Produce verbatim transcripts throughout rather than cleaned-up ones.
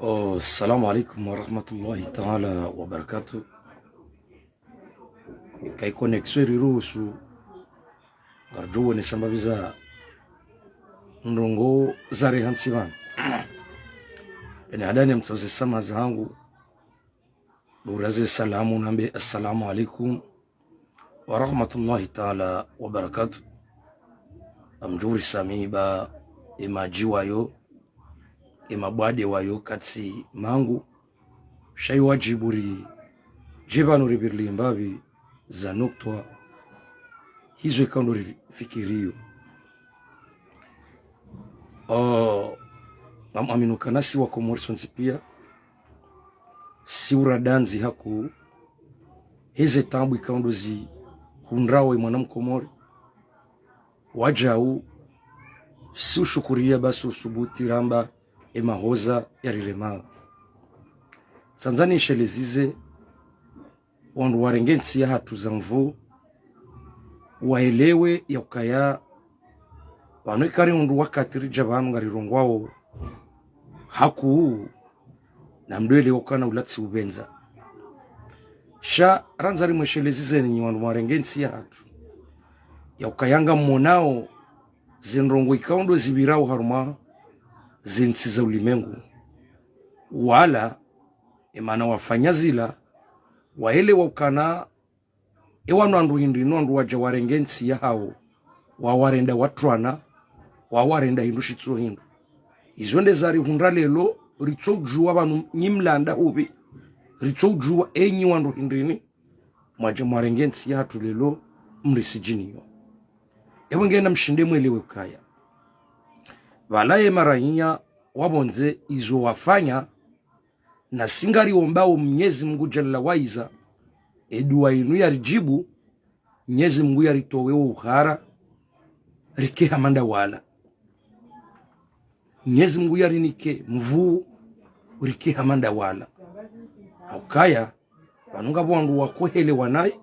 Oh, assalamu alaikum warahmatullahi taala wabarakatuh. Kayi connexion iriruhusu, ngaridjo wonesa mbapvi za ndrongoo zareha ntsi pvanu. Ene hadani ya mtsauze samaha zahangu, ndo uraze salamu nambe assalamu alaikum warahmatullahi taala wabarakatuh. Ngamdjo uri samihi ba emadji wayo, emabwade wayo katsi mangu, sha yi wadjibu ridje pvanu ripvirilie mbapvi za nuktwa hizo ikao ndo rifikiriyo. Oh, ngamwamini ukana si Wakomori sontsi pia, si uradandzi hakuu heze taabu ikao ndo zihundrao emwana Mkomori. Wadjau, si ushukuria basi usubuti ramba emahoza yariremao. Tsandza nishelezeze wandru warenge ntsi yahatru za nvuu, waelewe ya ukaya pvanu ikari undru wakati ridja pvanu ngarirongowao hakuu, na mdru elewe ukana ulatsi upvendza. Sha randza rimweshelezeze nyi wandru mwarenge ntsi yahatru, ya ukaya ngamwonao ze ndrongoo ikao ndo zipvirao harumwa ze ntsi za ulimengu. Wala emana wafanya zila, waelewa ukana ewanu wandru hindri ni wandru wadja warenge ntsi yahao, wawarenda watrwana, wawarenda hindru shitso hindru. Izo nde zarihundra leo, ritsoudjua pvanu nyi mlanda hupvi, ritsoudjua enyi wandru hindri ni mwadja mwarenge ntsi yahatru leo, mrisijiniyo. Ewe ngena mshinde mwelewe ukaya pvala ye maraiya wapvondze izo wafanya, na si ngariombao Mnyezi Mungu Jalla wa Izza, edua inu yaridjibu, Mnyezi Mungu yaritowe wo uhara, rike hama nda wala. Mnyezi Mungu yarinike mvuu, rike hama nda wala. Ukaya pvanu ngapvo wandru wakohelewa nayi,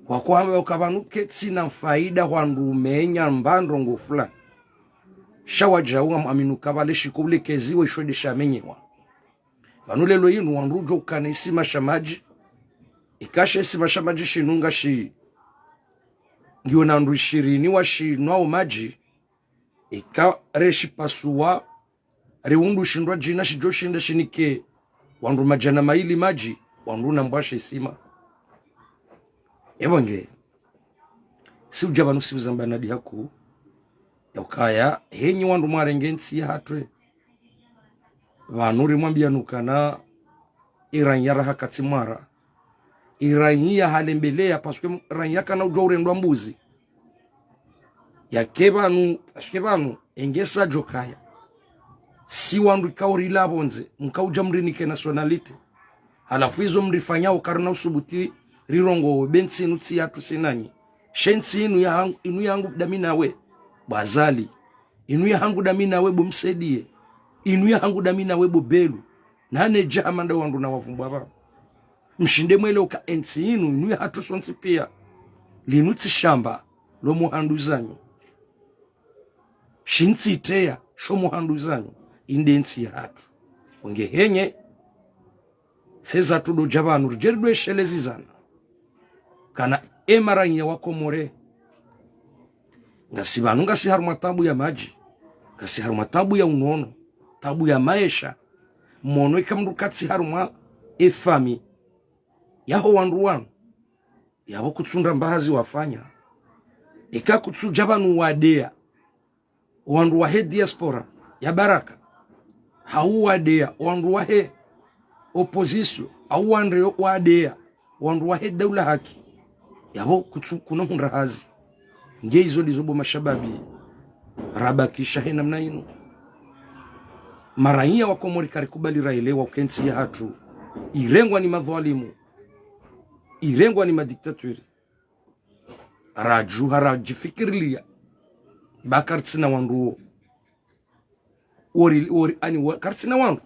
wakohamba uka pvanu ketsina faida hwandru umenya mba ndrongoo fulani. Sha wadjau ngamwamini uka pvale shiko ule keziwe isho nde shamenyewa. Pvanu leo inu wandru udjo ukana isima sha madji, ikasha isima sha madji shinu ngashi ngiyo na wandru ishirini washinwao madji, ika reshipasua, rihundru shindru djina shidjo shinda shinike wandru madjana mayili madji, wandru nambwashe isima. Ewa nge, si udja pvanu si uzamba nadi hakuu, ya ukaya, enyi wandru mwarenge ntsi yahatru, pvanu rimwambiani ukana eraiya raha katsi mwara. Eraiya halembeleya, parce que raiya kana udjua urendwa mbuzi. Yake pvanu, parce que pvanu, engesa djo kaya. Si wandru ikao rila pvondze, mkaudja mrinike nationalité. Halafu izo mrifanyao karina usubuti rirongowe, be ntsi inu tsi yahatru si nanyi. She ntsi inu yahangu, inu yahangu nda mi nawe, bo Azali. Inu yahangu nda mi nawe, bo Msaidié. Inu yahangu nda mi nawe, bo Belou. Nane dja hama nda wandru na wavumbwa pvanu. Mshinde mwelewe uka entsi inu, inu yahatru sontsi pia. Linu tsi shamba lo muhanduzanyo. Shintsi iteya sho muhanduzanyo, inde ntsi yahatru. Wenge henye, seza tudo dja pvanu ridje ridweshelezizana. Kana emaraiya wa Komori, ngasi pvanu ngasi harumwa taabu ya madji, ngasi harumwa taabu ya unono, taabu ya maesha. Mwono ika mndru katsi harumwa efami yaho wandru wanu, yapvo kutsu ndra mbahazi wafanya. Ika kutsu dja pvanu wadeya wandru wahe diaspora ya baraka, hau wadeya wandru wahe opposition, hau wandre wadeya wandru wahe daula haki, yapvo kutsu kuna hundra hazi. Nge izo ndizo bo mashababi rabakisha he namna inu. Maraiya wa Komori karikubali raelewa uka entsi yahatru irengwa ni madhwalimu, irengwa ni madiktaturi. Radjuha radjifikirilia ba karitsina wandru wo. Wori, wori, ani wa, karitsina wandru.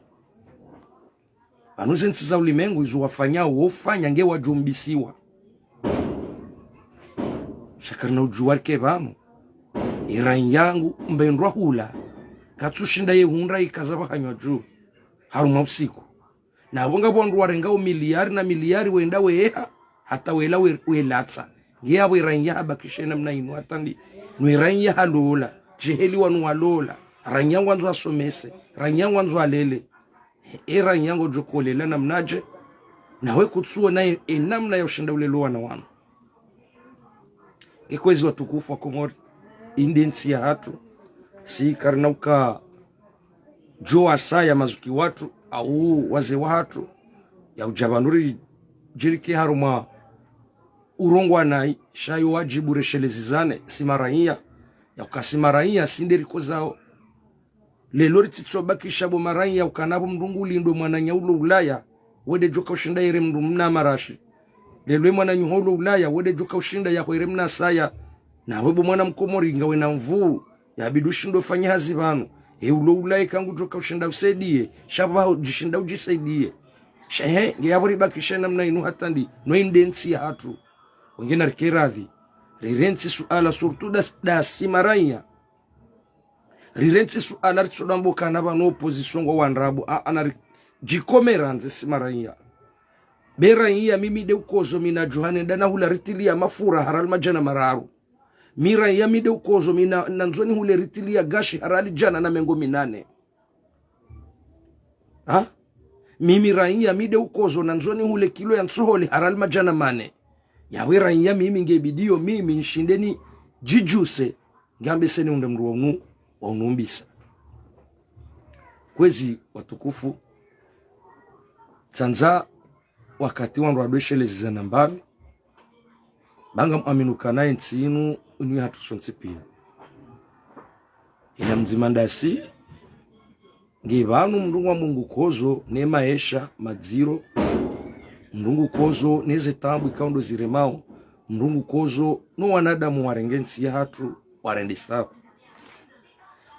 Pvanu ze ntsi za ulimengu izo wafanyao, wofanya nge wadjumbisiwa. Sha karina udjua rike pvanu. Eraiya yangu mbendrwa hula, katsu shinda ye hundra ikaza pvahanywa dju. harumwa usiku. Na apvo ngapvo wandru warengao miliyari na miliyari wenda weha, hata wela we-, welatsa. Nge apvo eraiya habakishe namna inu hata ndi. No eraiya halola, djeheli wanu walola, raiya ngwandzo asomese, raiya ngwandzo alele. Eraiya ngodjo kolela namnadje, nawe kutsuona e, enamna ya ushinda ulele owana wanu. Nge kwezi watukufu wa Komori, inde ntsi yahatru, si karina uka djo wasaya mazuki watru, au wazee wahatru, ya udja pvanu ridjirike harumwa urongwa nayi, sha yo wadjibu reshelezizane, si maraiya, ya uka si maraiya, si nde rikozao. Lelo ritsitsobakisha bo maraiya ukana pvo mndru ngu lindwe mwananya ulo Ulaya, wende djoka ushinda yere mndru mna marashi. Lelo ye mwananya ulo Ulaya, wende djoka ushinda yahwere mna saya. Nawe bo mwana mkomori ngawe na nvuu, yabidi ushinde ufanye hazi pvanu. He ulo Ulaya kangu djoka ushinda usaidiye, sha pvaho djishinda udjisaidiye. Sha he, nge yapvo ribakishe namna inu hata ndi, no inde ntsi yahatru. Wenge narike radhi. Rirentsi suala surtout da, da si maraiya. Rirentsi suala ritsodambo kana pvanu opposition ngwa wandrabo, a, ana ri-, djikomera ndze si maraiya. Be raiya mimi de ukozo mina djuhane ndana hula ritili ya mafura harali madjana mararu. Mi raiya mi de ukozo mina nandzoni hule ritili ya gashi harali djana na mengo minane. Ha? Mimi raiya mi de ukozo nandzoni hule kilo ya ntsohole harali madjana mane. Yawe raiya mimi nge bidiyo mimi nshinde nidjidjuse, ngambe seni unde mndru wa unu, wa unumbisa. Kwezi watukufu, tsandza wakati wandru wadweshelezizana mbapvi, ba ngamwamini ukana entsi inu, inu yahatru sontsi pia. Ina mdzima ndasi, nge pvanu mndru ngwa mndru ngu kozo ne maesha madziro, mndru ngu kozo ne ze taabu ikao ndo ziremao, mndru ngu kozo no wanadamu warenge ntsi yahatru, warende sawa.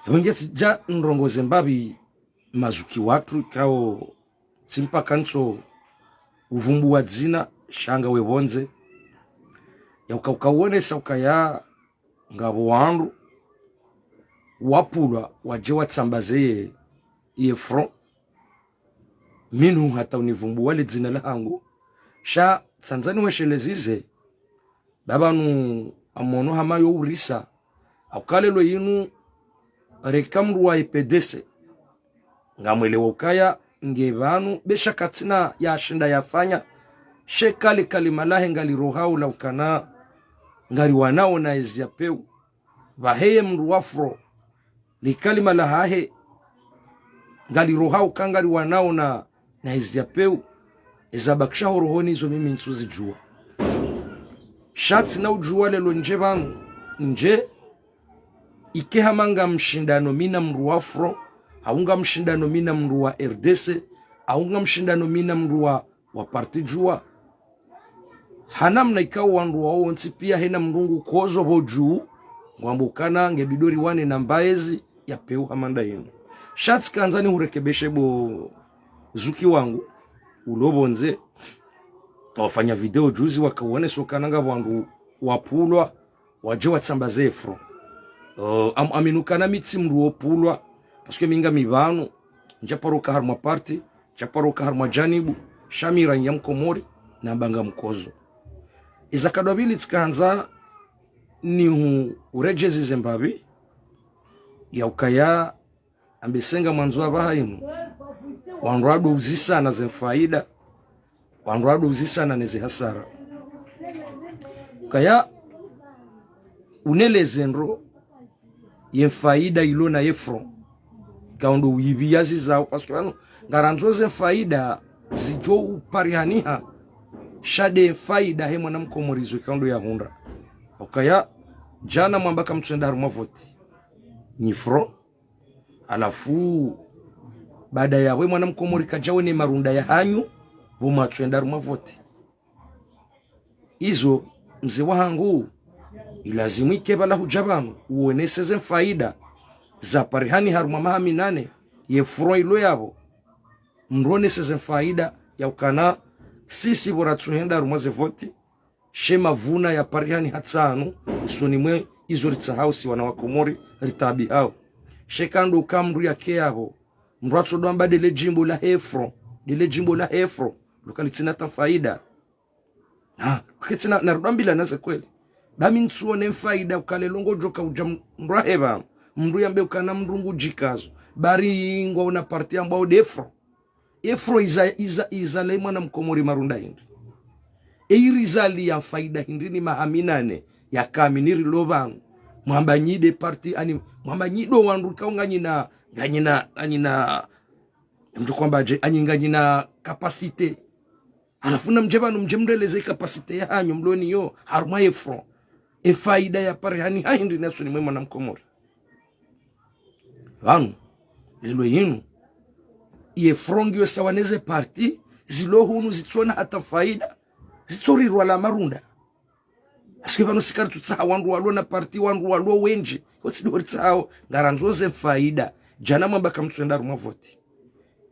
Yapvo nge tsidja ndrongoze mbapvi mazuki watru ikao tsi mpaka ntso uvumbuwa dzina, sha ngawe pvondze. Ya uka, uka uonesa ukaya ngapvo wandru wapvulwa wadje watsambaze ye, ye front. Mi nu hata univumbuwa le dzina lahangu. Sha tsandza niweshelezeze, ba pvanu amono hama yo urisa, uka lelo inu reka mndru wa E P D C. Ngamwelewa ukaya nge pvanu be sha katsina yashinda yafanya, she kale kalima lahe ngalirohao la ukana ngariwanao na ezi ya peu. Pvahe ye mndru wa front, li kalima lahahe ngalirohao uka ngariwanao na, na ezi ya peu. Eza bakisha ho rohoni izo mimi ntsuzidjuwa. Sha tsina udjuwa lelo ndje pvanu, ndje ike hama ngamshindano mi na mndru wa front, au ngamshindano mi na mndru wa R D C, au ngamshindano mi na mndru wa, wa parti djuwa. Ha namna ikao wandru wao wontsi pia hena mndru ngu kozo pvo dju, ngwambo ukana nge bidi riwane na mbaezi ya peu hama nda yinu. Sha tsikandza nihurekebeshe bo zuki wangu, ulo pvondze, wafanya video juzi waka uonesa ukana ngapvo wandru wapvulwa, wadje watsambaze e front. Uh, am-, amini ukana mi tsi mndru wo pvulwa, parce que mi ngami pvanu, ndja paro uka harumwa parti, ndja paro uka harumwa janibu, sha mi raiya mkomori, na ba ngamkozo. Iza kadwa pvili tsikandza nihu-, uredjezi ze mbapvi, ya ukaya ambe senga mwandzo apvaha inu. Wandru wado uzisana ze mfaida, wandru wado uzisana ne ze hasara. Ukaya uneleze ndro ye mfaida ilo na ye front, ikao ndo wipvi yazizao, parce que pvanu ngarandzo ze mfaida zidjo uparihaniha, sha de mfaida he mwana mkomori zo ikao ndo yahundra. Ukaya djana mwamba kamtswenda harumwa voti, nyi front, halafu baada yawe mwana mkomori kadjawe ne marunda yahanyu, pvo mwatswenda harumwa voti. Izo, mze wahangu, ilazimu ike pvala hudja pvanu, uonese ze mfaida zaparihani harumwa maha minane ye front ilo yapvo. Mndru onese ze mfaida ya ukana sisi pvo ratsuhenda harumwa ze voti, she mavuna yaparihani ha tsanu, usoni mwe izo ritsahao si wana wa Komori ritaabihao. She kando uka mndru yake yapvo, Mdru atsodo amba ndele djimbo lahe front, ndele djimbo lahe front, lo kalitsina hata faida. Ha, ketsina, narudwambilane ze kweli. Ba mi ntsuone faida uka lelo ngodjo ka udja mdru ahe pvanu, mdru yambe ukana mdru ngudjikazo. Bari ngwaona parti yambwao nde front. E front iza, iza, iza le mwana mkomori marunda hindri? E irizaliya faida hindri ni maha minane ya kami nirilo pvanu? Mwamba nyi nde parti ani, mwamba nyi ndo wandru kao nganyina, nganyina, nganyina, mdru kwamba dje, ani nganyina capacité. Halafu namdje pvanu mdje mreleze capacité yahanyu mlo nayo harumwa e front. E faida ya parihani ha hindri ni usoni mwe mwana mkomori? Pvanu, lelo yinu, ye front ngiyo sawa neze parti zilo hunu zitsona hata faida, zitsorirwa la marunda. Parce que pvanu si karitsutsaha wandru walo na parti, wandru walo wendji, kotsi ndo ritsahao, ngarandzo ze faida. Djana mwamba kamtsuenda harumwa voti.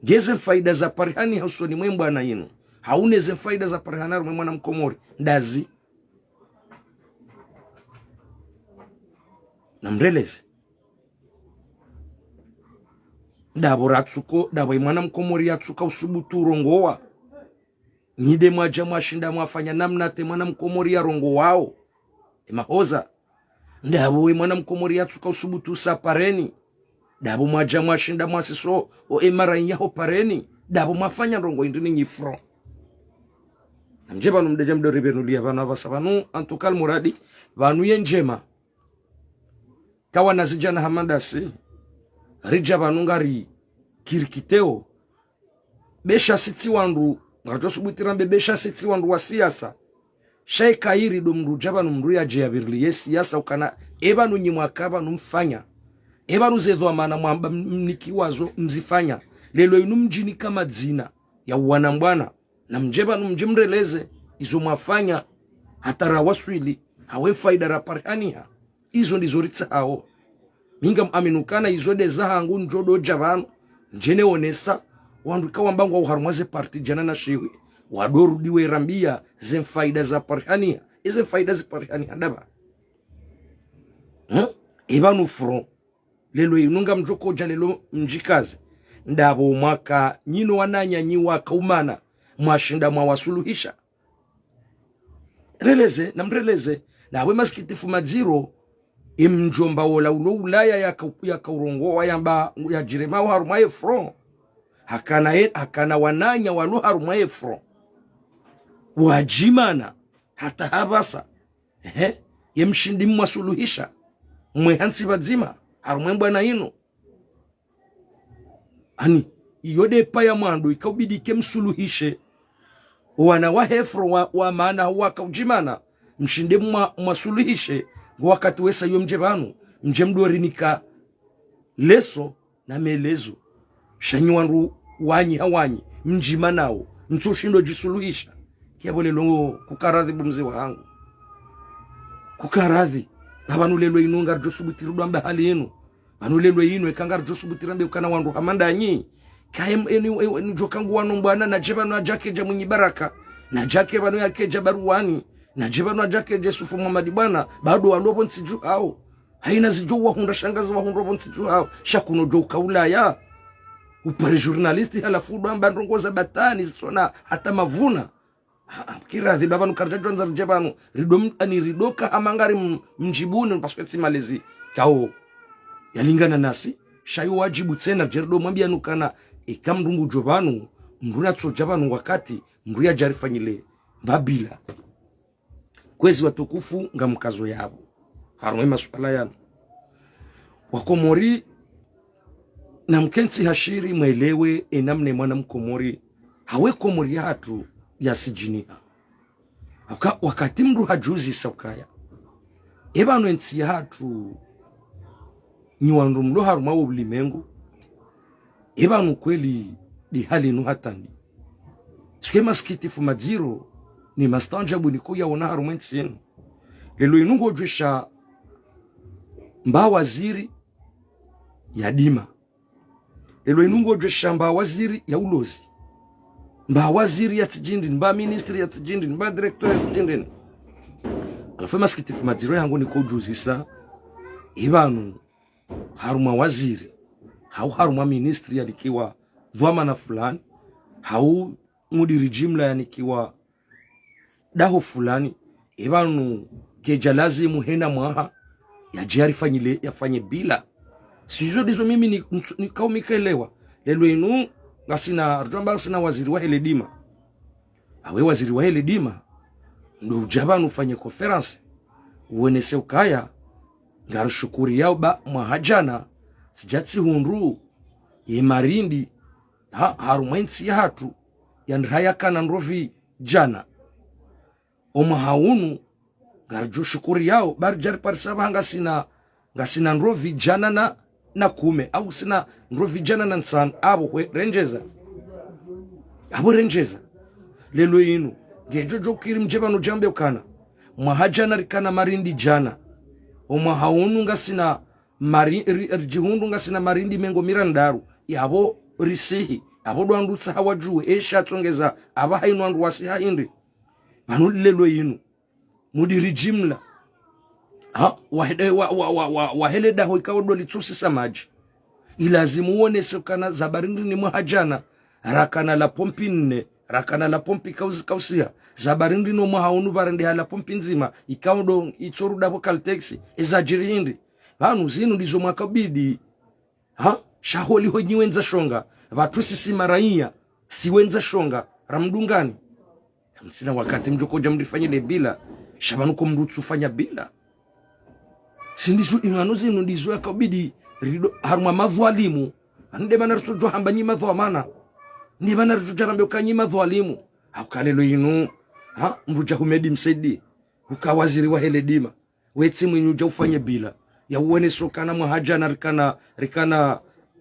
Ngeze faida za parihani ha usoni mwe mbwana yinu, hau neze faida za parihani harumwa e mwana mkomori, ndazi? Namreleze. Ndapvo ratsuko, ndapvo e mwana mkomori yatsuka usubutu urongowa. Nyi nde mwadja mwashinda mwafanya namna te mwana mkomori yarongowao. E mahoza. Ndapvo e mwana mkomori yatsuka usubutu usa pareni. Ndapvo mwadja mwashinda mwasiso o e mara yaho pareni. Ndapvo mwafanya ndrongo hindri ni nyi front? Namdje pvanu mdedja mdo ribenuliya pvanu apvasa pvanu, en tout cas le muradi, pvanu ye ndjema. Kawana zidjana hama ndasi, ridja pvanu ngari kirikiteo. Be sha si tsi wandru, ngaridjo subutu rambe be sha si tsi wandru wa siasa. Sha eka iri ndo mdru dja pvanu mdru yadje yapvirili ye siasa ukana, e pvanu nyi mwaka pvanu mfanya. E pvanu ze dhwamana mwamba m-, mnikiwazo mzifanya. Lelo inu mdjinika madzina ya uwana mbwana. Namdje pvanu mdje mreleze izo mwafanya hata rawaswili, hau e faida raparihaniha. Izo ndizo ritsahao. Mi ngam amini ukana izo nde zahangu ndjo ndo dja pvanu, ndjene onesa, wandru ikao wamba ngwao harumwa ze parti djana na shiwi, wado rudi werambiya ze faida za parihaniha, ize faida zi parihaniha ndapvi? Hmm? E pvanu front. Lelo inu ngamdjo kodja lelo mdjikaze. Ndapvo mwaka nyi no wananyanyu waka umana, mwashinda mwawasuluhisha. Releze, namreleze, na we masikitifu madziro, e mdjomba wola ulo Ulaya yaka, yaka urongowa yamba yadjiremao harumwa e front. Hakana e, hakana wananya walo harumwa e front. Wadjimana, hata hapvasa. Ehe, ye mshindi mwasuluhisha. Mwe hantsi pvadzima, harumwa e mbwana inu. Ani, iyo nde paya mwando, ikaubidi ke msuluhishe. Wana wahe front wa, wa maana waka udjimana, mshinde mwa, mwasuluhishe, ngo wakati wesa iyo mdje pvanu, mdje mdo rinika leso na melezo. Sha nyi wandru wanyi ha wanyi, mdjimanao, mtsoshindo djisuluhisha. Kiyapvo lelo kukaradhi bo mze wahangu. Kukaradhi, ba pvanu lelo inu ngaridjo subutu rudwamba hali inu. Pvanu lelo inu, eka ngaridjo subutu rambe ukana wandru hama ndanyi. Kaye m-, eni, eni, eni djoka nguwano mbwana, nadje pvanu adjakedja Mwinyi Baraka. Nadjake pvanu yakedja Baruwani. Nadje pvanu adjakedja Yusufu Muhamadi bwana. Bado walo pvo ntsi dju hao. Haina zidjo wahundra shangazi wahundra pvo ntsi dju hao. Sha kuno djo uka Ulaya. Upare journaliste halafu udwamba ndrongo za batwili zitsona hata mavuna. Ha, ha, kiradhi ba pvanu karidja djwandza ridje pvanu. Rido m-, ani rido ka hama ngari m-, mdjibuni, parce que tsi malezi kao yalingana nasi. Sha yo wadjibu tsena, dje rido mwambiyani ukana, eka mdru ngudjo pvanu, mdru natsodja pvanu wakati, mdru yadje arifanyile mbapvila. Kwezi watukufu ngamkazo yapvo. Harumwa e masuala yanu. Wakomori, namkentsi ha shiri mwelewe e namna e mwana mkomori, hau e Komori yahatru yasidjiniha. Waka-, wakati mdru hadjuzisa ukaya, e pvanu e ntsi yahatru, nyi wandru mlo harumwa wo ulimengu, e pvanu kweli nde hali inu hata ndi. Tsuke masikitifu madziro, ni mastaanjabu niko yaona harumwa e ntsi yinu. Lelo inu ngodjwesha mba waziri ya dima. Lelo inu ngodjwesha mba waziri ya ulozi. Mba waziri ya tsidjindrini, mba ministre ya tsidjindrini, mba directeur ya tsidjindrini. Halafu e masikitifu madziro yahangu niko udjuzisa, e pvanu harumwa waziri, hau harumwa ministri yanikiwa dhwamana fulani, hau mudiri jimla yanikiwa daho fulani, epvanu kedja lazimu hena mwaha yadje yarifanyile, yafanye bila. Sizo ndizo mimi ni, ni, nikao mi kaelewa. Lelo inu ngasina, ridjwamba ngasina waziri wa hele dima. Awe waziri wa hele dima, ndo udja pvanu ufanye conférence, uonese ukaya ngarishukuriyao ba mwaha jana, tsidja tsihundru ye marindi, ha, harumwa entsi yahatru, yandrihaya kana ndrovi jana. Omwaha unu, ngaridjo shukuriyao, ba ridja riparisa pvaha ngasina, ngasina ndrovi jana na, na kume, au sina ndrovi jana na ntsanu, apvo hwe, rendjeza. Apvo rendjeza. Lelo inu, ngedjo djo kiri mdje pvanu djambe ukana mwaha jana rikana marindi jana. Omwaha unu ngasina mari-, ri-, ridjihundru ngasina marindi mengo mirandaru, yapvo risihi, apvo ndo wandru tsaha wadjuwe, esha tsongeza, apvaha inu wandru wasiha hindri. Pvanu lelo inu, mudiri jimla, ha, wa hele, wa, wa, wa, wa, wa hele daho ikao ndo litsusisa madji. Ilazimu uonese ukana za barindi ni mwaha jana, rakana la pompi nne, rakana la pompi kausi-, kausiha, za barindi no mwaha unu pvarendeha la pompi ndzima, ikao ndo itsoruda pvo Caltex, eza djiri hindri. Pvanu zinu ndizo mwakabidi, ha, sha holiho nyi wendza shonga, pvatsu sisi maraiya, si wendza shonga, ramdungani. Kamsina wakati mdjo kodja mrifanyile bila, sha pvanu ko mdru utsufanya bila. Si ndizo ingano zinu ndizo yakabidi rido harumwa madhwalimu. Pvanu nde mana ritsodjo hamba nyi madhwamana. Nde mana ritsodjo rambe uka nyi madhwalimu. Hauka lelo inu, ha, mdru dja Humedi Msedi, uka waziri wa hele dima. Wetsi mwinyi udja ufanye bila ya uonesa ukana mwaha jana rikana, rikana,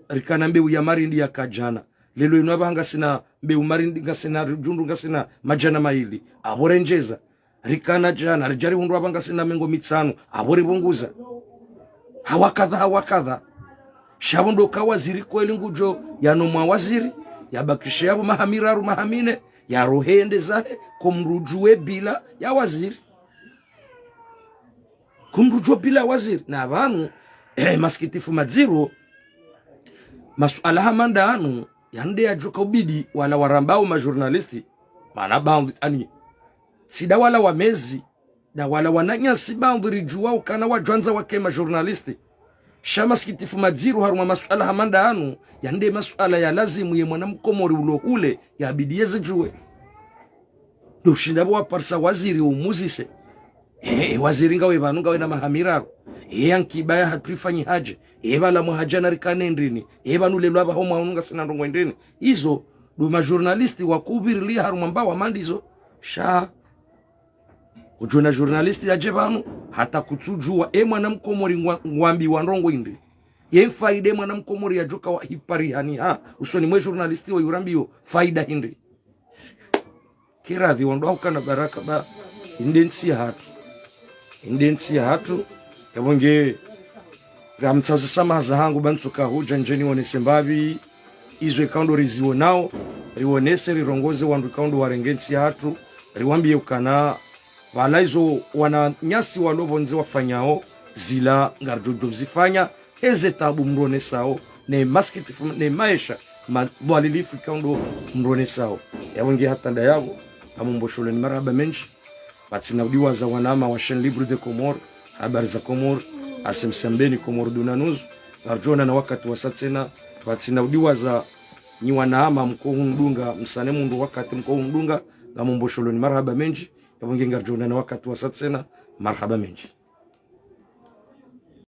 rikana mbeu ya marindi yaka jana. Lelo inu apvaha ngasina mbeu marindi, ngasina ridjundru, ngasina majana mayili. Apvo rendjeza. Rikana jana, ridja rihundru apvaha ngasina mengo mitsanu. Apvo ripvunguza. Hawakadha, hawakadha. Sha pvo ndo ka waziri kweli ngudjo, yano mwa waziri, yabakishe yapvo maha miraru, maha mine, yarohe yende zahe, ko mdru udjuwe bila ya waziri. Ko mdru udjuwe bila waziri. Na pvanu, eh, masikitifu madziro, masuala hama ndanu, yande yadjo ka ubidi, wala warambao majournaliste, mana pvanu, ani, tsi nda wala wamezi, nda wala wananyasi pvanu ridjuwa ukana wadjwandza wake majournaliste. Sha masikitifu madziro harumwa masuala hama ndanu, yande masuala ya lazimu ye mwana mkomori ulo hule, yabidi yezidjuwe. Ndo ushinda pvo waparisa waziri umuzise. Eh, eh, waziri ngawe pvanu ngawe na maha miraru. Eh, ankiba yahatru ifanyihaje. Eh, pvala mwaha jana rikana ndrini. Eh, pvanu lelo apvaha omwaha unu ngasina ndrongo ndrini. Izo, ndo majournaliste wakubirili harumwa mbawa mandizo. Sha. Udjo ona journaliste yadje pvanu, hata kutsudjuwa, e mwana mkomori ngwa-, ngwambiwa ndrongo hindri. Ye faida e mwana mkomori yadjoka wa hipari hani ha, usoni mwe journaliste wa yurambiyo, faida hindri. Kiradhi wandru hukana baraka ba, inde ntsi yahatru. Inde ntsi yahatru, yapvo nge, ngamtsazo samaha zahangu ba ntsuka hudja ndjeni wonese mbapvi, izo ikao ndo riziwonao, riwonese, rirongoze wandru ikao ndo warenge ntsi yahatru, riwambiye ukana, pvala izo wananyasi walo pvondze wafanyao, zila ngaridjo djo zifanya, heze tabu mronesao, ne masikitifu, ne maesha, madhwalilifu ikao ndo mronesao. Yapvo nge hata ndayapvo, ngamumbosholo ni marahaba mendji, pvatsina udiwaza wanama wa Chaîne Libre de Comores, Habari za Comores, A S M C Mbeni Comores Duna News, ngaridjo onana wakati wasa tsena, pvatsina udiwaza nyi wanama mko hundunga, msane mundru wakati mko hundunga, ngamumbosholo ni marahaba mendji, yapvo nge ngaridjo onana wakati wasa tsena, marahaba mendji.